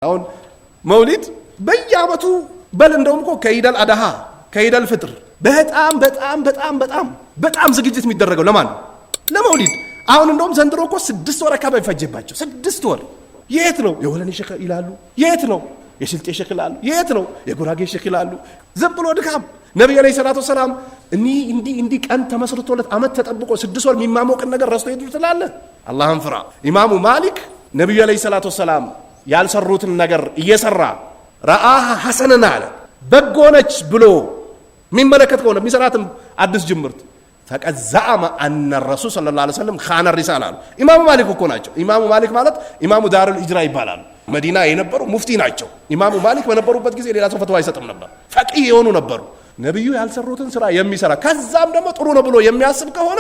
አሁን መውሊድ በየአመቱ በል እንደውም እኮ ከኢደል አድሃ ከኢደል ፍጥር በጣም በጣም በጣም በጣም በጣም ዝግጅት የሚደረገው ለማን ነው? ለመውሊድ። አሁን እንደውም ዘንድሮ እኮ 6 ወር አካባቢ ፈጀባቸው። 6 ወር። የት ነው የወለኔ ሸክ ይላሉ፣ የት ነው የስልጤ ሸክ ይላሉ፣ የት ነው የጉራጌ ሸክ ይላሉ። ዝም ብሎ ድካም። ነቢዩ ዓለይሂ ሰላቱ ወሰላም እኒህ እንዲህ እንዲህ ቀን ተመስርቶለት አመት ተጠብቆ 6 ወር የሚማሞቅን ነገር ረስቶ ሄዱ ትላለህ። አላህን ፍራ። ኢማሙ ማሊክ ነቢዩ ዓለይሂ ሰላቱ ወሰላም ያልሰሩትን ነገር እየሰራ رآها حسنة አለ፣ በጎ ነች ብሎ የሚመለከት ከሆነ የሚሰራትም አዲስ ጅምርት فقد زعم أن الرسول صلى الله عليه وسلم خان الرسالة አሉ። ኢማሙ ማሊክ እኮ ናቸው። ኢማሙ ማሊክ ማለት ኢማሙ ዳሩል ሂጅራ ይባላሉ። መዲና የነበሩ ሙፍቲ ናቸው። ኢማሙ ማሊክ በነበሩበት ጊዜ ሌላ ሰው ፈትዋ አይሰጥም ነበር። ፈቂህ የሆኑ ነበሩ። ነቢዩ ያልሰሩትን ስራ የሚሰራ ከዛም ደግሞ ጥሩ ነው ብሎ የሚያስብ ከሆነ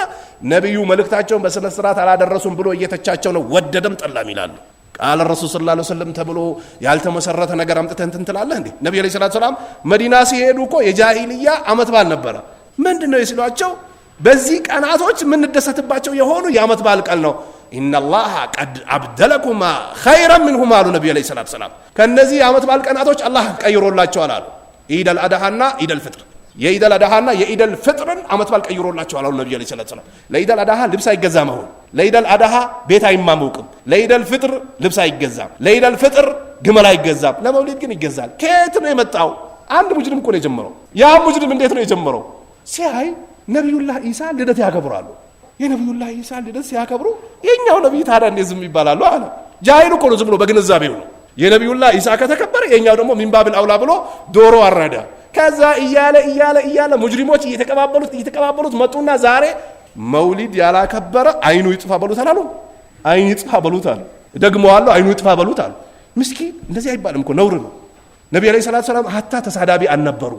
ነቢዩ መልእክታቸውን በስነ ስርዓት አላደረሱም ብሎ እየተቻቸው ነው። ወደደም ጠላም ይላሉ። قال الرسول صلى الله عليه وسلم ተብሎ ያልተመሰረተ ነገር አምጥተህ እንትን ትላለህ እንዴ? ነቢዩ ዓለይሂ ሰላቱ ሰላም መዲና ሲሄዱ እኮ የጃሂልያ አመት በዓል ነበረ። ምንድን ነው ሲሏቸው በዚህ ቀናቶች የምንደሰትባቸው የሆኑ የአመት በዓል ቀን ነው። إن الله قد أبدلكما خيرا منهما አሉ ነቢዩ ዓለይሂ ሰላቱ ሰላም። ከእነዚህ የአመት በዓል ቀናቶች አላህ ቀይሮላቸዋል አሉ። ኢደል አድሃና ኢደል ፍጥር፣ የኢደል አድሃና የኢደል ፍጥርን አመት በዓል ቀይሮላቸዋል አሉ ነቢዩ ዓለይሂ ሰላቱ ሰላም። ለኢደል አድሃ ልብስ አይገዛም። አሁን ለኢደል አድሃ ቤት አይማሞቅም። ለኢደል ፍጥር ልብስ አይገዛም። ለኢደል ፍጥር ግመል አይገዛም። ለመውሊድ ግን ይገዛል። ከየት ነው የመጣው? አንድ ሙጅሪም እኮ ነው የጀመረው። ያ ሙጅሪም እንዴት ነው የጀመረው? ሲያይ ነቢዩላህ ኢሳ ልደት ያከብራሉ። የነቢዩላህ ኢሳ ልደት ሲያከብሩ የኛው ነቢይ ታዲያ እንዴት ዝም ይባላሉ አለ። ጃሂል እኮ ነው፣ ዝም ብሎ በግንዛቤው ነው። የነቢዩላህ ኢሳ ከተከበረ የኛው ደግሞ من باب أولى ብሎ ዶሮ አረደ። ከዛ እያለ እያለ እያለ ሙጅሪሞች እየተቀባበሉት እየተቀባበሉት መጡና ዛሬ መውሊድ ያላከበረ አይኑ ይጥፋ በሉት አላሉ። አይኑ ይጥፋ በሉት አሉ። ደግመዋለሁ፣ አይኑ ይጥፋ በሉት አሉ። ምስኪን፣ እንደዚህ አይባልም እኮ፣ ነውር ነው። ነቢ ዓለይሂ ሰላቱ ሰላም ሀታ ተሳዳቢ አልነበሩ፣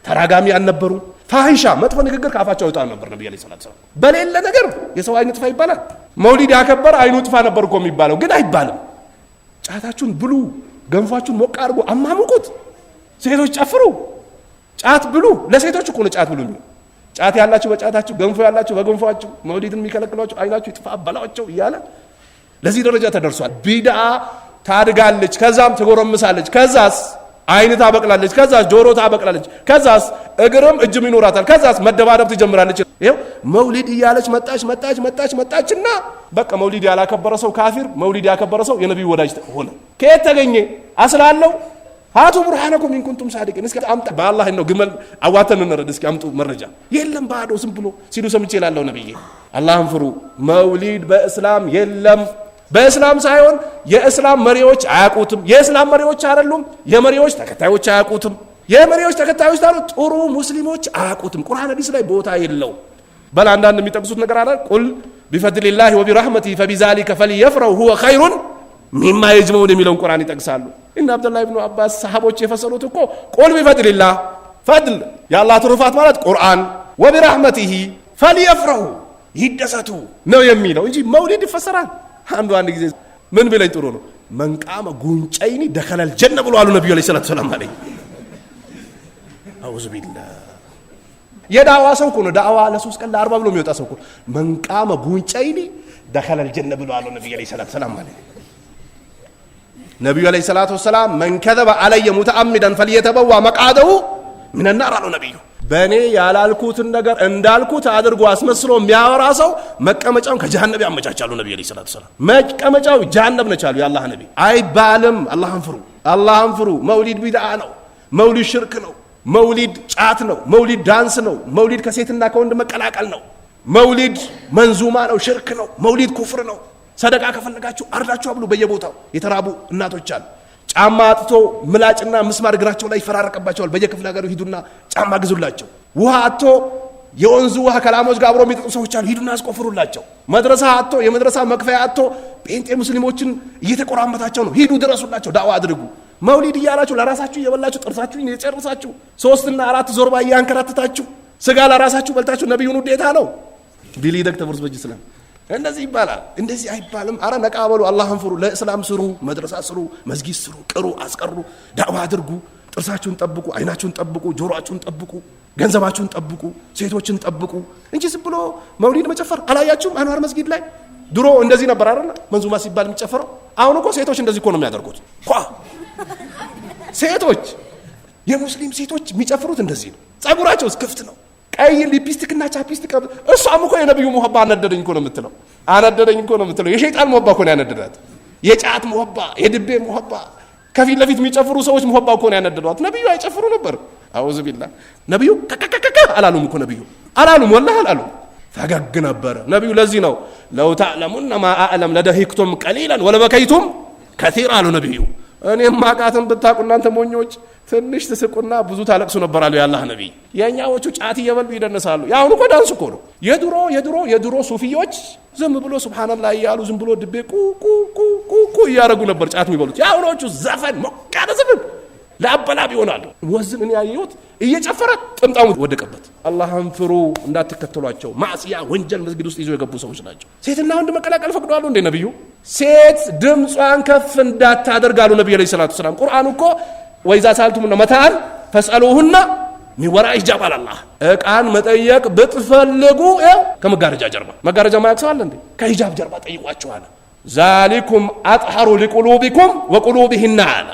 ተራጋሚ አልነበሩ። ፋሂሻ መጥፎ ንግግር ከአፋቸው አይወጣም ነበር። ነቢ ዓለይሂ ሰላቱ ሰላም በሌለ ነገር የሰው አይን ጥፋ ይባላል። መውሊድ ያከበረ አይኑ ጥፋ ነበር እኮ የሚባለው፣ ግን አይባልም። ጫታችሁን ብሉ፣ ገንፏችሁን ሞቅ አድርጉ፣ አማሙቁት፣ ሴቶች ጨፍሩ፣ ጫት ብሉ። ለሴቶች እኮ ነው ጫት ብሉ የሚለው። ጫት ያላችሁ በጫታችሁ፣ ገንፎ ያላችሁ በገንፏችሁ፣ መውሊድን የሚከለክሏችሁ አይናችሁ ይጥፋ በላቸው እያለ ለዚህ ደረጃ ተደርሷል። ቢድዓ ታድጋለች፣ ከዛም ትጎረምሳለች፣ ከዛስ አይን ታበቅላለች፣ ከዛስ ጆሮ ታበቅላለች፣ ከዛስ እግርም እጅም ይኖራታል፣ ከዛስ መደባደብ ትጀምራለች። ይኸው መውሊድ እያለች መጣች መጣች መጣች መጣችና በቃ መውሊድ ያላከበረ ሰው ካፊር፣ መውሊድ ያከበረ ሰው የነቢዩ ወዳጅ ሆነ። ከየት ተገኘ? አስላለው هاتوا برهانكم إن كنتم صادقين። እስኪ አምጣ፣ በአላህ ነው ግመል አዋተን እንረድ። እስኪ አምጡ መረጃ። የለም፣ ባዶ ዝም ብሎ ሲሉ ሰምቼ እላለሁ። ነብዬ አላህን ፍሩ። መውሊድ በእስላም የለም። በእስላም ሳይሆን የእስላም መሪዎች አያውቁትም። የእስላም መሪዎች አይደሉም፣ የመሪዎች ተከታዮች አያውቁትም። የመሪዎች ተከታዮች ታሉ ጥሩ ሙስሊሞች አያውቁትም። ቁርአን ሐዲስ ላይ ቦታ የለው። በል አንዳንድ የሚጠቅሱት ነገር አለ። قل بفضل الله وبرحمته فبذلك فليفرحوا هو خير مما يجمعون የሚለውን ቁርአን ይጠቅሳሉ። እነ አብዱላህ ብኑ አባስ ሰሃቦች የፈሰሩት እኮ قل بفضل الله፣ ፈድል የአላህ ትሩፋት ማለት ቁርአን፣ وبرحمته فليفرحوا ይደሰቱ ነው የሚለው እንጂ መውሊድ ይፈሰራል። አንዱ አንድ ጊዜ ምን ቢለኝ ጥሩ ነው፣ من قام ጉንጨይኒ دخل الجنة ብሎ አሉ ነቢዩ ዓለይሂ ሰላቱ ሰላም አለኝ። አዑዙ ቢላህ፣ የዳዋ ሰው እኮ ነው። ዳዋ ለ3 ቀን ለ40 ብሎ የሚወጣ ሰው እኮ من قام ጉንጨይኒ دخل الجنة ብሎ አሉ ነቢዩ ዓለይሂ ሰላቱ ሰላም አለኝ። ነቢዩ ዓለይሂ ሰላቱ ወሰላም من كذب علي متعمدا فليتبوأ مقعده من النار አሉ ነቢዩ። በእኔ ያላልኩትን ነገር እንዳልኩት አድርጎ አስመስሎ የሚያወራ ሰው መቀመጫውን ከጀሃነም ያመቻቻሉ። ነቢዩ ዓለይሂ ሰላቱ ወሰላም መቀመጫው ጀሃነም ነች አሉ የአላህ ነቢ። አይባልም። አላህን ፍሩ፣ አላህን ፍሩ። መውሊድ ቢድዓ ነው። መውሊድ ሽርክ ነው። መውሊድ ጫት ነው። መውሊድ ዳንስ ነው። መውሊድ ከሴትና ከወንድ መቀላቀል ነው። መውሊድ መንዙማ ነው፣ ሽርክ ነው። መውሊድ ኩፍር ነው። ሰደቃ ከፈለጋችሁ አርዳችሁ አብሉ። በየቦታው የተራቡ እናቶች አሉ። ጫማ አጥቶ ምላጭና ምስማር እግራቸው ላይ ይፈራረቅባቸዋል። በየክፍለ ሀገሩ ሂዱና ጫማ ግዙላቸው። ውሃ አጥቶ የወንዙ ውሃ ከላሞች ጋር አብሮ የሚጠጡ ሰዎች አሉ። ሂዱና አስቆፍሩላቸው። መድረሳ አጥቶ፣ የመድረሳ መክፈያ አጥቶ ጴንጤ ሙስሊሞችን እየተቆራመታቸው ነው። ሂዱ ድረሱላቸው፣ ዳዋ አድርጉ። መውሊድ እያላችሁ ለራሳችሁ እየበላችሁ ጥርሳችሁ የጨርሳችሁ ሶስትና አራት ዞርባ እያንከራትታችሁ ስጋ ለራሳችሁ በልታችሁ ነቢዩን ውዴታ ነው ቢሊደግ ተፈርስ በጅ ስለም እንደዚህ ይባላል። እንደዚህ አይባልም። አረ ነቃ በሉ፣ አላህን ፍሩ፣ ለእስላም ስሩ፣ መድረሳ ስሩ፣ መስጊድ ስሩ፣ ቅሩ፣ አስቀሩ፣ ዳዕዋ አድርጉ። ጥርሳችሁን ጠብቁ፣ አይናችሁን ጠብቁ፣ ጆሮአችሁን ጠብቁ፣ ገንዘባችሁን ጠብቁ፣ ሴቶችን ጠብቁ እንጂ ዝም ብሎ መውሊድ መጨፈር አላያችሁም? አንዋር መስጊድ ላይ ድሮ እንደዚህ ነበር አይደለ? መንዙማ ሲባል የሚጨፈረው። አሁን እኮ ሴቶች እንደዚህ እኮ ነው የሚያደርጉት። ኳ ሴቶች የሙስሊም ሴቶች የሚጨፍሩት እንደዚህ ነው። ጸጉራቸው ክፍት ነው። ቀይ ሊፕስቲክ እና chapstick። እሷም እኮ የነብዩ ሙሀባ አነደደኝ እኮ ነው የምትለው። አነደደኝ እኮ ነው የምትለው። የሸይጣን ሙሀባ እኮ ነው ያነደዳት። የጫት ሙሀባ፣ የድቤ ሙሀባ፣ ከፊት ለፊት የሚጨፍሩ ሰዎች ሙሀባ እኮ ነው ያነደዷት። ነብዩ አይጨፍሩ ነበር። أعوذ بالله። ነብዩ ከከከከ አላሉም እኮ፣ ነብዩ አላሉም፣ ወላሂ አላሉም። ፈገግ ነበረ ነብዩ። ለዚህ ነው لو تعلمون ما أعلم لضحكتم قليلا ولبكيتم كثيرا አሉ ነብዩ። እኔም ማቃትን ብታውቁ እናንተ ሞኞች ትንሽ ትስቁና ብዙ ታለቅሱ ነበር አሉ የአላህ ነቢይ። የእኛዎቹ ጫት እየበሉ ይደንሳሉ። የአሁኑ እኮ ዳንስ እኮ ነው። የድሮ የድሮ የድሮ ሱፊዎች ዝም ብሎ ሱብሃነላህ እያሉ ዝም ብሎ ድቤ ቁ ቁ ቁ ቁ ቁ እያደረጉ ነበር ጫት የሚበሉት። የአሁኖቹ ዘፈን፣ ሞቅ ያለ ዘፈን፣ ለአበላብ ይሆናሉ። ወዝን እኔ ያየሁት እየጨፈረ ጥምጣሙ ወደቀበት። አላህን ፍሩ፣ እንዳትከተሏቸው። ማዕስያ ወንጀል መስጊድ ውስጥ ይዘው የገቡ ሰዎች ናቸው። ሴትና ወንድ መቀላቀል ፈቅደዋል እንዴ ነብዩ? ሴት ድምጿን ከፍ እንዳታደርግ አሉ ነብዩ عليه الصلاة والسلام። ቁርአኑ እኮ وإذا سألتموهن متاعا فاسألوهن من وراء حجاب አለ አላህ። እቃን መጠየቅ ብትፈልጉ ይኸው ከመጋረጃ ጀርባ። መጋረጃ ማያውቅ ሰው አለ እንዴ? ከሂጃብ ጀርባ ጠይቋቸው አለ። ذلكم أطهر لقلوبكم وقلوبهن አለ።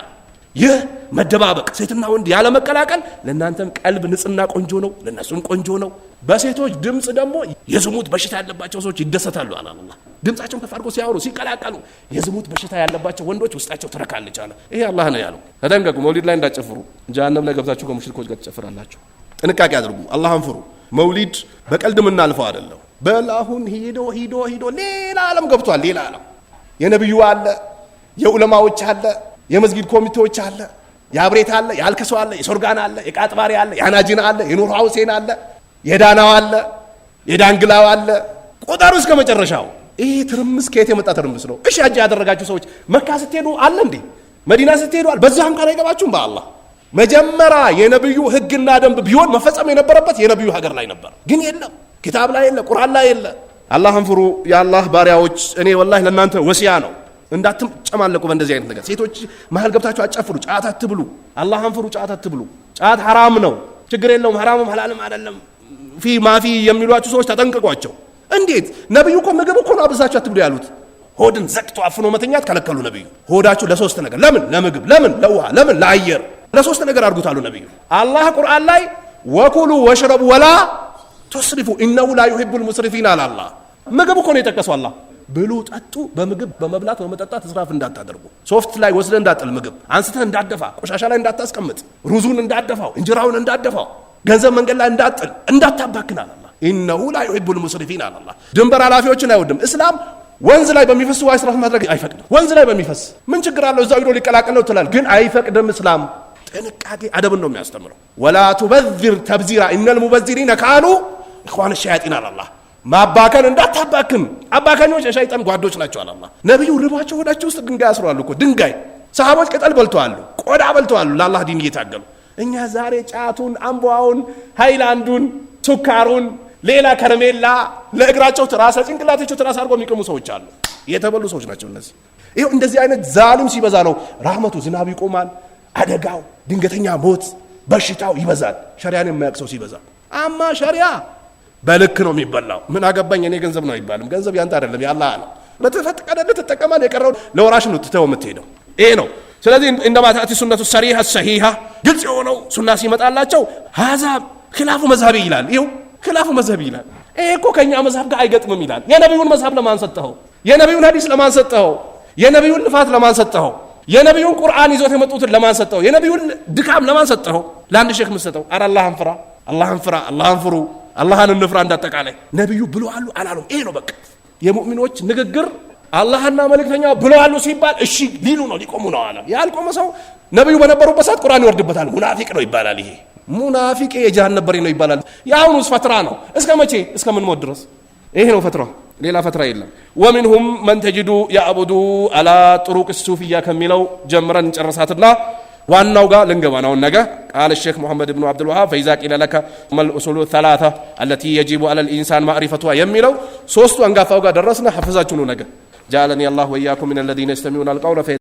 ይህ መደባበቅ፣ ሴትና ወንድ ያለ መቀላቀል ለእናንተም ቀልብ ንጽህና ቆንጆ ነው፣ ለእነሱም ቆንጆ ነው። በሴቶች ድምፅ ደግሞ የዝሙት በሽታ ያለባቸው ሰዎች ይደሰታሉ አለ አላህ። ድምፃቸውን ከፍ አድርጎ ሲያወሩ፣ ሲቀላቀሉ የዝሙት በሽታ ያለባቸው ወንዶች ውስጣቸው ትረካለች አለ። ይሄ አላህ ነው ያለው። ተጠንቀቁ፣ መውሊድ ላይ እንዳትጨፍሩ። ጀሃነም ላይ ገብታችሁ ከሙሽሪኮች ጋር ትጨፍራላችሁ። ጥንቃቄ አድርጉ፣ አላህን ፍሩ። መውሊድ በቀልድ የምናልፈው አይደለም። በል አሁን ሂዶ ሂዶ ሂዶ ሌላ ዓለም ገብቷል። ሌላ ዓለም የነብዩ አለ፣ የዑለማዎች አለ፣ የመስጊድ ኮሚቴዎች አለ፣ የአብሬት አለ፣ የአልከሶ አለ፣ የሶርጋን አለ፣ የቃጥባሪ አለ፣ የአናጂን አለ፣ የኑር ሁሴን አለ፣ የዳናው አለ፣ የዳንግላው አለ። ቁጠሩ እስከ መጨረሻው። ይሄ ትርምስ ከየት የመጣ ትርምስ ነው? እሺ ሀጅ ያደረጋችሁ ሰዎች መካ ስትሄዱ አለ እንዴ? መዲና ስትሄዱ አለ? በዛ እንኳን አይገባችሁም። በአላህ መጀመሪያ የነብዩ ህግና ደንብ ቢሆን መፈጸም የነበረበት የነብዩ ሀገር ላይ ነበር። ግን የለም፣ ኪታብ ላይ የለ፣ ቁርአን ላይ የለ። አላህን ፍሩ የአላህ ባሪያዎች። እኔ ወላሂ ለእናንተ ወሲያ ነው፣ እንዳትጨማለቁ በእንደዚህ አይነት ነገር። ሴቶች መሀል ገብታችሁ አትጨፍሩ፣ ጫት አትብሉ። አላህን ፍሩ፣ ጫት አትብሉ። ጫት ሐራም ነው፣ ችግር የለውም፣ ሐራምም ሐላልም አይደለም ፊ ማፊ የሚሏችሁ ሰዎች ተጠንቅቋቸው። እንዴት ነብዩ እኮ ምግብ እኮ ነው አብዛችሁ አትብሉ ያሉት። ሆድን ዘግቶ አፍኖ መተኛት ከለከሉ ነብዩ። ሆዳችሁ ለሶስት ነገር፣ ለምን? ለምግብ፣ ለምን? ለውሃ፣ ለምን? ለአየር። ለሶስት ነገር አድርጉት አሉ ነብዩ። አላህ ቁርአን ላይ وكلوا واشربوا ولا تسرفوا إنه لا يحب المسرفين አለ አላህ። ምግብ እኮ ነው የጠቀሰው አላህ። ብሉ ጠጡ፣ በምግብ በመብላት በመጠጣት እስራፍ እንዳታደርጉ። ሶፍት ላይ ወስደህ እንዳጥል፣ ምግብ አንስተህ እንዳደፋ፣ ቆሻሻ ላይ እንዳታስቀምጥ፣ ሩዙን እንዳደፋው፣ እንጀራውን እንዳደፋው፣ ገንዘብ መንገድ ላይ እንዳጥል፣ እንዳታባክን አለ አላህ። إنه لا يحب المسرفين አለ አላህ። ድንበር ኃላፊዎችን አይወድም። እስላም ወንዝ ላይ በሚፈስ ውሃ እስራፍ ማድረግ አይፈቅድም። ወንዝ ላይ በሚፈስ ምን ችግር አለው? እዛው ሂዶ ሊቀላቀል ነው ትላል፣ ግን አይፈቅድም እስላም። ጥንቃቄ አደብን ነው የሚያስተምረው። ولا تبذر تبذيرا إن المبذرين كانوا إخوان الشياطين አለ አላህ። ማባከን እንዳታባክን፣ አባካኞች የሸይጣን ጓዶች ናቸው አለ አላህ። ነቢዩ ርቧቸው ሆዳቸው ውስጥ ድንጋይ አስረዋል እኮ፣ ድንጋይ። ሰሃቦች ቅጠል በልተዋሉ፣ ቆዳ በልተዋሉ ለአላህ ዲን እየታገሉ። እኛ ዛሬ ጫቱን፣ አምቧውን፣ ሃይላንዱን፣ ሱካሩን፣ ሌላ ከረሜላ ለእግራቸው ትራስ ለጭንቅላታቸው ትራስ አድርገው የሚቅሙ ሰዎች አሉ። የተበሉ ሰዎች ናቸው እነዚህ። ይኸው እንደዚህ አይነት ዛሊም ሲበዛ ነው ራህመቱ፣ ዝናብ ይቆማል፣ አደጋው፣ ድንገተኛ ሞት፣ በሽታው ይበዛል። ሸሪያን የማያውቅ ሰው ሲበዛ። አማ ሸሪያ በልክ ነው የሚበላው። ምን አገባኝ እኔ ገንዘብ ነው አይባልም። ገንዘብ ያንተ አይደለም የአላህ ነው። በተፈቀደልህ ትጠቀማለህ፣ የቀረው ለወራሽ ነው ትተው የምትሄደው። ይሄ ነው። ስለዚህ عندما تأتي السنة الصريحة الصحيحة ግልጽ የሆነው ሱና ሲመጣላቸው هذا خلاف مذهبي ይላል። ይኸው خلاف مذهبي ይላል። ይሄ እኮ ከእኛ መዝሀብ ጋር አይገጥምም ይላል። የነቢዩን መዝሀብ ለማን ሰጠኸው? የነቢዩን ሀዲስ ለማን ሰጠኸው? የነቢዩን ልፋት ለማን ሰጠኸው? የነቢዩን ቁርአን ይዞት የመጡትን ለማን ሰጠኸው? የነቢዩን ድካም ለማን ሰጠኸው? ለአንድ ሼክ የምትሰጠው? ኧረ አላህን ፍራ፣ አላህን ፍራ፣ አላህን ፍሩ፣ አላህን እንፍራ። እንዳጠቃላይ ነቢዩ ብለዋሉ አላሉም? ይሄ ነው በቃ የሙእሚኖች ንግግር። አላህና መልእክተኛው ብለዋሉ ሲባል እሺ ሊሉ ነው፣ ሊቆሙ ነው አለ። ያልቆመ ሰው ነቢዩ በነበሩበት ሰዓት ቁርአን ይወርድበታል። ሙናፊቅ ነው ይባላል። ይሄ ሙናፊቅ የጀሃነም በሬ ነው ይባላል። የአሁኑስ ፈትራ ነው። እስከ መቼ? እስከ ምን ሞት ድረስ። ይሄ ነው ፈትራ፣ ሌላ ፈትራ የለም። ومنهم من تجد يعبد على طرق الصوفية ከሚለው ጀምረን እንጨርሳትና ዋናው ጋር ልንገባ ነው ነገ። قال الشيخ محمد بن عبد الوهاب فإذا قيل لك ما الأصول الثلاثة التي يجب على الإنسان معرفتها የሚለው ሶስቱ አንጋፋው ጋር ደረስነ። ሐፍዛችሁ ነው ነገ። جعلني الله وإياكم من الذين يستمعون القول